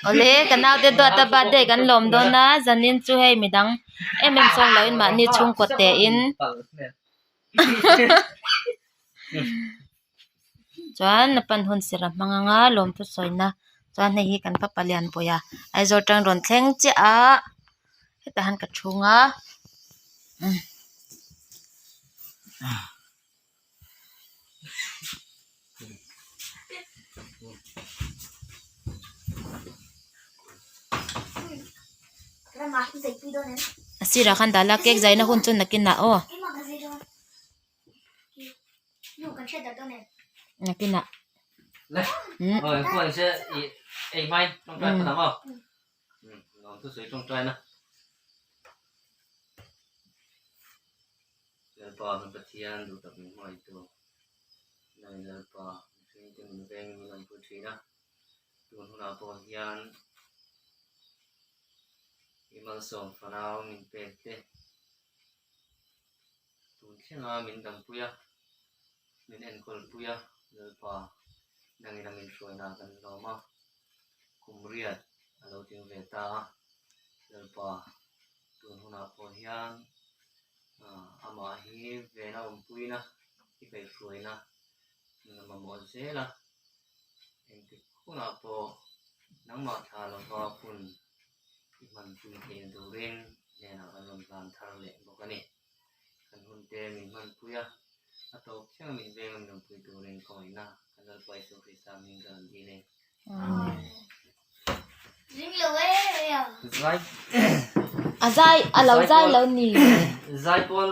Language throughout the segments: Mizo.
Awle ka naute duata birthday kan lawm dawn a zanin chu hei midang em em sawm loin mahni chhungkaw tein chuan a pan hun sir a hmang anga lawmthu sawina chuan hei hi kan fapa lianpuia Aizawl tang rawn thleng chiah a hetah hian ka chhung a. A sirah khan dah la cake zaina hun chu nakinah aw nakinah Lalpa kan Pathian duh tak min hmangaihtu Nangin Lalpa mihringte min veng in min awmpui thin a, tun hunah pawh hian i malsawm fanau min pek te tun thlenga min dampui a, min enkawlpui a, Lalpa nangin a min hruaina kan lawm a, kum riat a lo tling ve ta a, Lalpa tun hunah pawh hian Amah hi vena awmpuina i kaihhruaina a mamawh zel a, engtik hunah pawh nangmah thla lova hun i hmanpui theihna turin hnenah kan rawn hlan thar leh bawk a ni. Kan hunte min hmanpui a, a tawp thleng min venga min awmpui turin khawngaihna kan Lalpa Isua Krista hming ka rawn dil e. Amen. A zai a lo zai lo ni. Zaipawl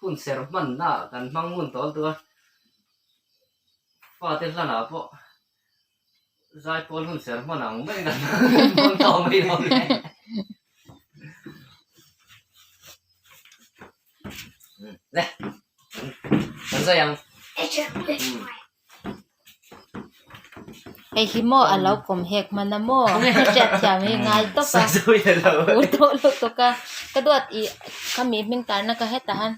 hun ser hmanna kan hmang ngun tawl tu a, fate hlanah pawh zaipawl hun ser hman ang mai kan hmang tawh mai lo le. Le, kan zai ang. Hei hi maw a lo kawm hek hman a maw hriat thiam hi ngai tawp a ur tawh lo tawk a ka duat ih khami hming tarna ka hetah han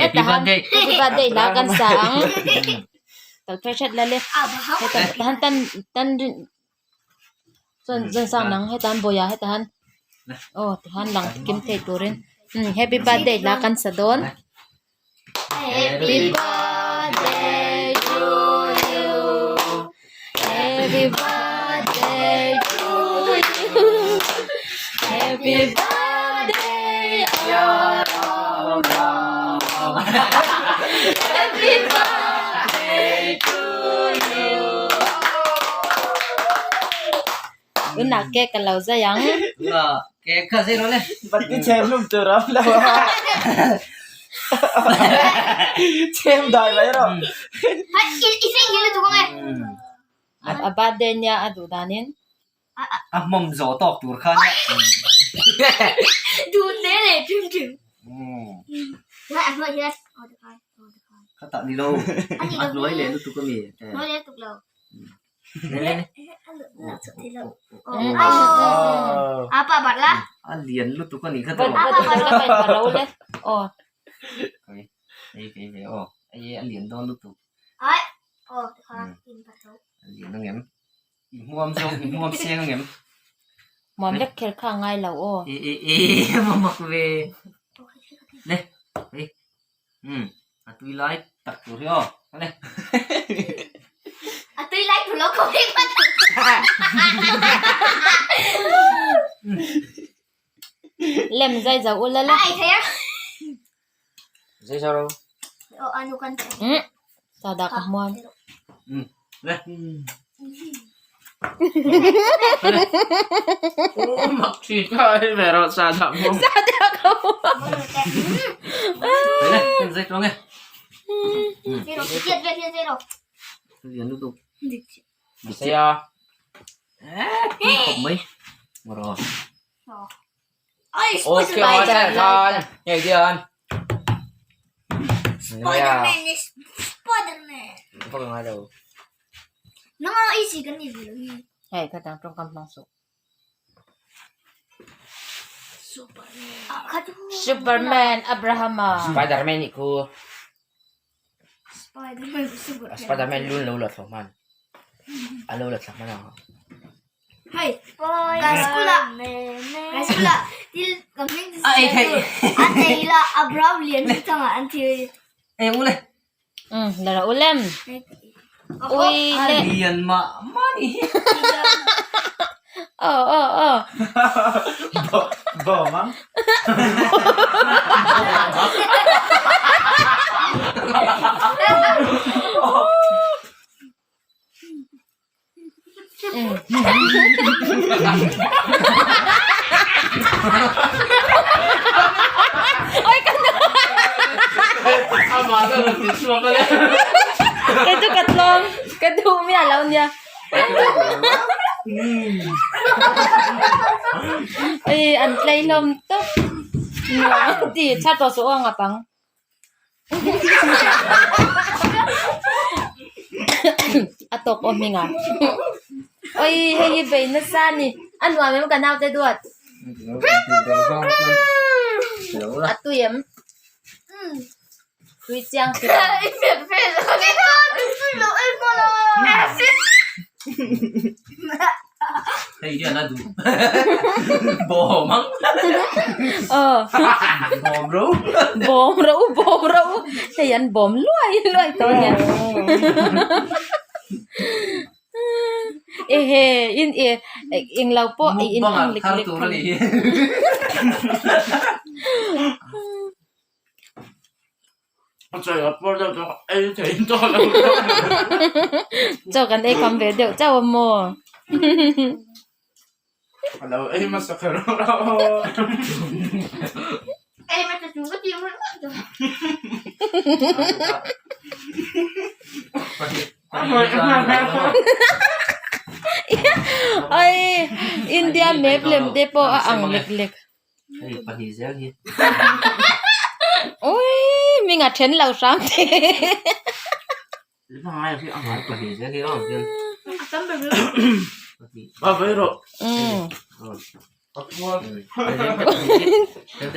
hetah han happy birthday la kan sa ang lo thar hret la le hetah han tan tan rin chuan zan sang nang hetah han bawih ah hetah han aw tihian lang kim thei turin happy birthday la kan sa dawn. Happy birthday to you Happy birthday to you Happy birthday Happy birthday to you Tunah cake ka lo zai ang. Tunah cake kha zai rawh le. Batti chem hlum tur a awm lo a. Chem dai mai rawh. A birthday nia a duh danin. A hmawm zawh tawk tur kha nia. Kha tah ni lo. A hnuai leh lutuk a mi. A lian lutuk a nih kha tawh. Ei kei ve aw ei a lian dawn lutuk. A lian ang em? I hmuam zawng i hmuam seng ang em? Hmuam vek kher kha a ngai lo aw. E e e mak ve. Le ei. Umm a tui lai tak tur hi aw ale. A tui lai tur lo ko vek vat. Lem zai zo ula la. Ai thei a. Zai zo ro. O anu kan. Umm sada ka hmuan. Umm le. Hei ka dang tawngkam hmang suh. Superman Abrahama. Spiderman nih khu. Spiderman lun lo la thlo hman. A lo la thla hman ang. Hei, ka school ah, ka school ah thil ka hming A ei theih. An ei la a brown lian chu changah an thil. Eng ule. Um, la ra ulem. Ui le. Lian mah mah ni hi. Aw aw aw. Bawm ang. Kei chu ka tlawm ka duh miah lo nia. Ei an tlei hlawm tawp nuam ti chhat tawh suh aw ngap ang. A tawk aw hming a oi hei hi bei nasa a ni a nuam em ka naute duat a tui em tui chiang si lo Hei hian a duh bawm ang aw bawm ro bawm ro bawm ro hei an bawm luai luai tawh a nia ehe in e englo pawh i in ang lek lek tur a nih hi Chaw kan ei kham ve deuh chauh a maw? Oi India map lem te pawh a ang lek lek. Hei pahnih zel hi. Ui ming a then lo hram te. Pahnih zel hi aw hian.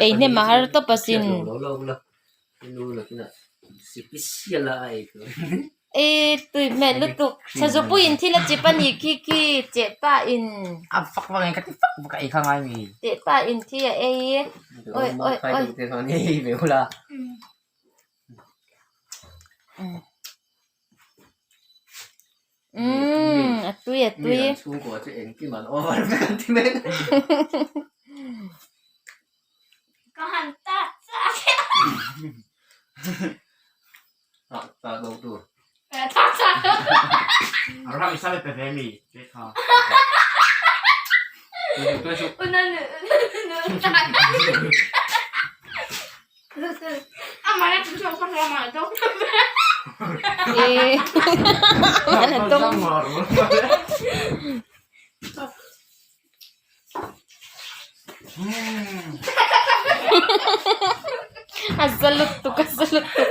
Ei hnem a har tawp asin. E tui hmel lutuk Sazu in thil a chip a ni khi khi cheh pa in a fak vang in ka ti fak vak a ei kha ngai mi cheh pa in thi a ei oi oi oi umm a tui a tui chhungkua chu engkim an over vek an ti mai ka han tat chak A za lutuk a za lutuk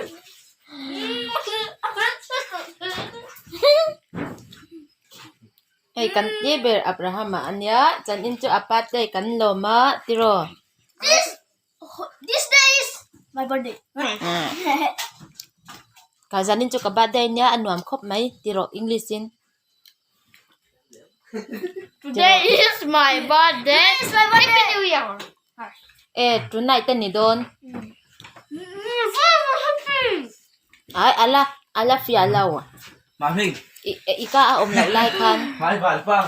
hei kan tir ber Abraham-a a nia chuan in chu a birthday kan lawm a tiraw. This day is my birthday. Ka zanin chu ka birthday nia a nuam khawp mai tiraw English in. Today is my birthday. Today is my birthday. Happy New Year. Eh tonight a ni dawn. Ai ala ala fiah lo. Mami. I ka a awm loh lai khan. Mai bal pa.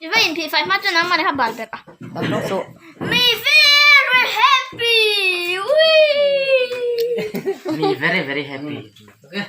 I va inphih fai hma chuan nangmah nih kha bal pek a. Bal bawk suh. Me very happy. Wee. Me very very happy. Okay.